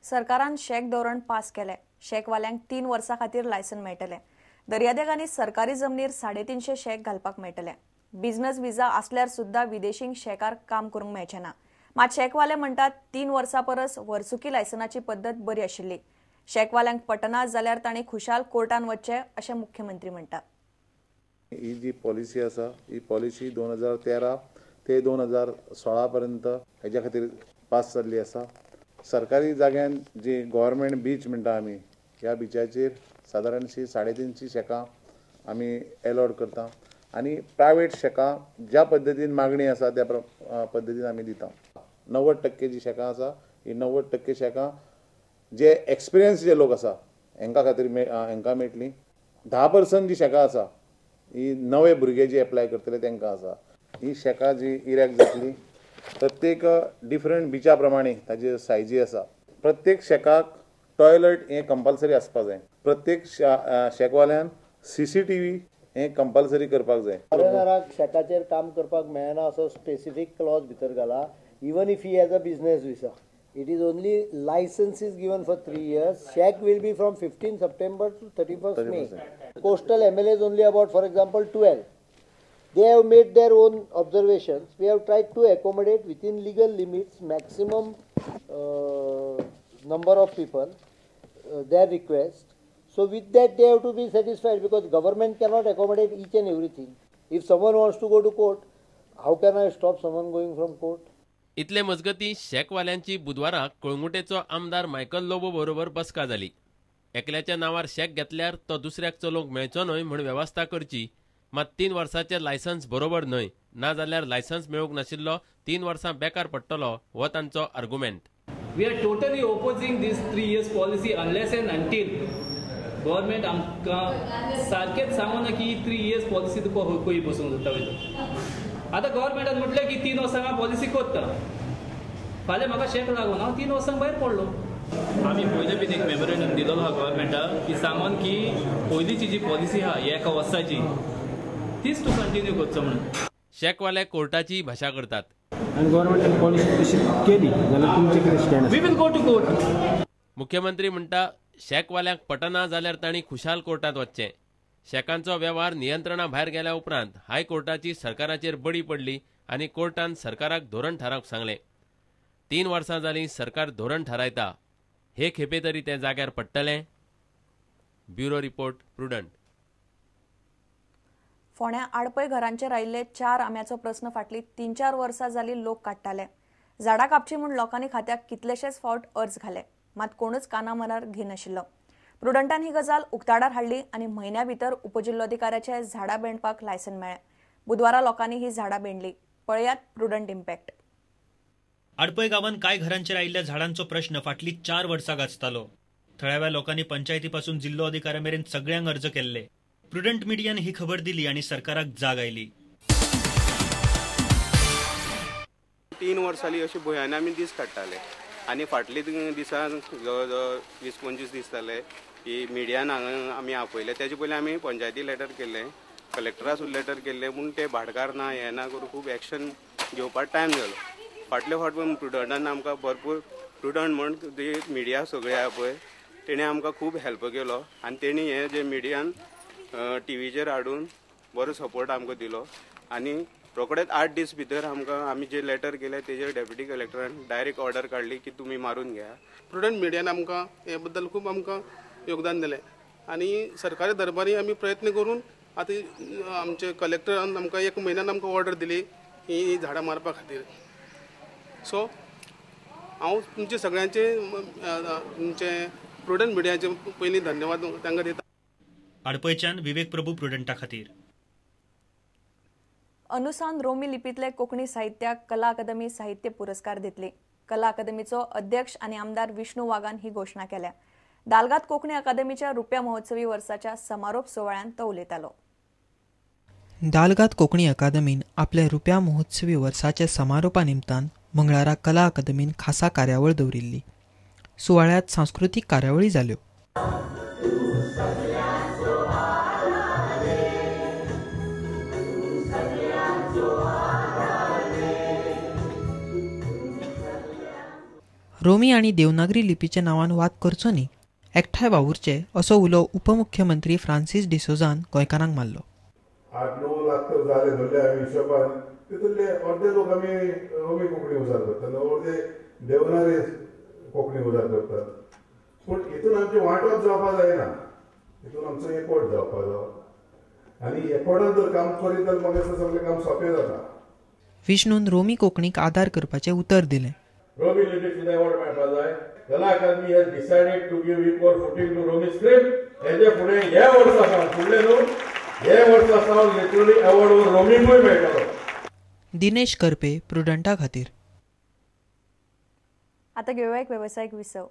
सरकारान शॅक धोरण पास केलें. शॅकवाल्यांक 3 वर्सां खातीर लायसन मेळटलें. दर्यादेगांनी सरकारी जमनीर 350 शॅक घालपाक मेळटले. बिझनस विजा आसल्यार सुद्दां विदेशींक शॅकार काम करूंक मेळचें ना. मात शॅकवाले म्हणटात 3 वर्सां परस वर्सुकी लायसनाची पद्दत बरी आशिल्ली. शॅकवाल्यांक पटना जाल्यार तांणी खुशाल कोर्टान वचचें अशें मुख्यमंत्री म्हणटात. ही जी पॉलिसी आसा ही पॉलिसी 2013 ते 2016 पर्यंत हेज्या खातीर पास जाल्ली आसा. सरकारी जाग्यान जी गव्हर्मेंट बीच म्हणटा आमी ह्या बिचाचेर सादारणशी 350 शॅकां आमी एलॉट करता आनी प्रायवेट शॅकां ज्या पद्दतीन मागणी आसा त्या पद्दतीन आमी दिता. 90% जी शॅकां आसा ही 90% शॅकां जे एक्सपिरियन्स जे लोक आसा हेंकां खातीर हेंकां मेळटली. 10% जी शॅकां आसा ही नवे भुरगे जे एप्लाय करतले तांकां आसा. ही शॅकां जी इरेक्ट जातली प्रत्येक डिफरंट बिचा प्रमाणे ताजे सायजी आसा. प्रत्येक शॅकाक टॉयलेट हें कंपल्सरी आसपाक जाय. प्रत्येक शॅकवाल्यान CCTV हें कंपल्सरी करपाक जाय. फॉरेनराक शॅकाचेर काम करपाक मेळना असो स्पेसिफीक क्लॉज भितर घाला. Even if he has a business visa, it is only license is given for 3 years. Shack will be from 15 September to 31st May. Coastal MLAs only about, for example, 12. They have made their own observations. We have tried to accommodate within legal limits maximum number of people, their request. So with that they have to be satisfied because government cannot accommodate each and everything. If someone wants to go to court, how can I stop someone going from court? इतले मजगती शॅकवाल्यांची बुधवारा कळंगुटेचो आमदार Michael Lobo बरोबर बसका जाली. एकल्याच्या नांवार shack घेतल्यार तो दुसऱ्याक चलोवंक मेळचो न्हय म्हूण वेवस्था करची. मात 3 वर्सांचें लायसन्स बरोबर न्हय, नाजाल्यार लायसन्स मेळूंक नाशिल्लो 3 वर्सां बेकार पडटलो हो तांचो argument. We are totally opposing this 3 years policy unless and until government आमकां सारकेंच सांगूना की 3 इयर्स पॉलिसी तुका खंय बसूंक जाता वयता. आतां गव्हर्मेंटान म्हटलें की 3 वर्सां हांव पॉलिसी करता, फाल्यां म्हाका शॅक लागून हांव 3 वर्सां भायर पडलो. आमी पयलीं बीन एक मेमोरेंडम दिलोलो आहा गव्हर्मेंटाक की सांगून की पयलींची जी पॉलिसी आहा एका वर्साची तीच तूं कंटिन्यू करचो म्हणून. शॅकवाले कोर्टाची भाशा करतात. आनी गव्हर्मेंटान पॉलिसी तशी केली जाल्यार तुमचें कितें stand? We will go to court. मुख्यमंत्री म्हणटा शॅकवाल्यांक पटना जाल्यार तांणी खुशाल कोर्टांत वचचें. शॅकांचो वेव्हार नियंत्रणा भायर गेल्या उपरांत हायकोर्टाची सरकाराचेर बडी पडली आनी कोर्टान सरकाराक धोरण थारावंक सांगलें. 3 वर्सां जालीं सरकार धोरण थारायता, हे खेपे तरी तें जाग्यार पडटलें. Bureau report, Prudent. फोंड्या आडपय घरांचेर आयिल्ले 4 आंब्याचो प्रस्न फाटली 3-4 वर्सां जाली लोक काडटाले. झाडां कापची म्हूण लोकांनी खात्याक कितलेशेच फावट अर्ज घाले, मात कोणूच काना मनार घेनाशिल्लो. प्रुडंटान ही गजाल उक्ताडार हाडली आनी म्हयन्या भितर उपजिल्लोधिकाऱ्याचे झाडां बेणपाक लायसन मेळ्ळें. बुधवारा लोकांनी ही झाडां बेणली. पळयात प्रुडंट इम्पॅक्ट. आडपय गांवांत कांय घरांचेर आयिल्ल्या झाडांचो प्रश्न फाटली 4 वर्सां गाजतालो. थळाव्या लोकांनी पंचायती पासून जिल्लो अधिकाऱ्या मेरेन सगळ्यांक अर्ज केल्ले. प्रुडंट मिडियान ही खबर दिली आनी सरकाराक जाग आयली. 3 वर्सां जाली अशी भंयान आमी दीस काडटाले आनी फाटले दिसा जवळ जवळ 20-25 दीस जाले की मिडियान हांगा आमी आपयले. तेजे पयलीं आमी पंचायती लेटर केल्लें, कलेक्टरा सुद्दां लेटर केल्लें, पूण ते भाटकार ना हें ना करून खूब एक्शन घेवपाक टायम जालो. फाटले फावट पण प्रुडंटान आमकां भरपूर प्रुडंट म्हण मिडिया सगळे आहा पळय तेणें आमकां खूब हेल्प केलो आनी तेणी हें जे मिडियान टीव्हीचेर हाडून बरो सपोर्ट आमकां दिलो आनी रोखडेच 8 दीस भितर आमकां आमी जे लेटर केले तेजेर डेप्युटी कलेक्टरान डायरेक्ट ऑर्डर काडली की तुमी मारून घ्या. प्रुडंट मिडियान आमकां हे बद्दल खूब आमकां योगदान दिलें आनी सरकारी दरबारी आमी प्रयत्न करून आतां आमचे कलेक्टरान आमकां 1 म्हयन्यान आमकां ऑर्डर दिली ही झाडां मारपा खातीर. सो हांव तुमचे सगळ्यांचे तुमचे प्रुडंट मिडियाचे पयलीं धन्यवाद तांकां दिता. आडपयच्यान विवेक प्रभू, प्रुडंटा खातीर. अनुसान रोमी लिपींतले कोंकणी साहित्याक कला अकादमी साहित्य पुरस्कार दितली. कला अकादमीचो अध्यक्ष आनी आमदार विष्णू वाघान ही घोशणा केल्या. दालगाद कोंकणी अकादमीच्या रुप्या महोत्सवी वर्साच्या समारोप सुवाळ्यांत तो उलयतालो. दालगाद कोंकणी अकादमीन आपल्या रुप्या महोत्सवी वर्साच्या समारोपा निमतान मंगळारा कला अकादमीन खासा कार्यावळ दवरिल्ली. सुवाळ्यांत सांस्कृतीक कार्यावळी जाल्यो. रोमी आनी देवनागरी लिपीच्या नांवान वाद करचो न्ही, एकठांय वावुरचे असो उलो उपमुख्यमंत्री फ्रांसीस डिसोजान गोंयकारांक मारलो. 8-9 लाख तर जाले धरले आमी हिशोबान, तितूंतले अर्दे लोक आमी रोमी कोंकणी उजार करतात, अर्दे देवनागरी कोंकणी उजार करतात. पूण हितून आमचें वांटप जावपाक जायना, हितून आमचो एकवट जावपाक जावो आनी एकवटान जर काम करीत जाल्यार म्हाका दिसता सगळें काम सोंपें जाता. विष्णून रोमी कोंकणीक आदार करपाचें उतर दिलें. रोमी लिपीक सुद्दां एवॉर्ड मेळपाक जाय. Kala Akademi has decided to give equal footing to Romi script. हेजे फुडें ह्या वर्सा सावन, फुडलें न्हू, हे वर्सा सावन लिटरली एवॉर्ड हो रोमीकूय मेळटलो. दिनेश करपे, प्रुडंटा खातीर. आतां घेवया एक वेवसायीक विसव.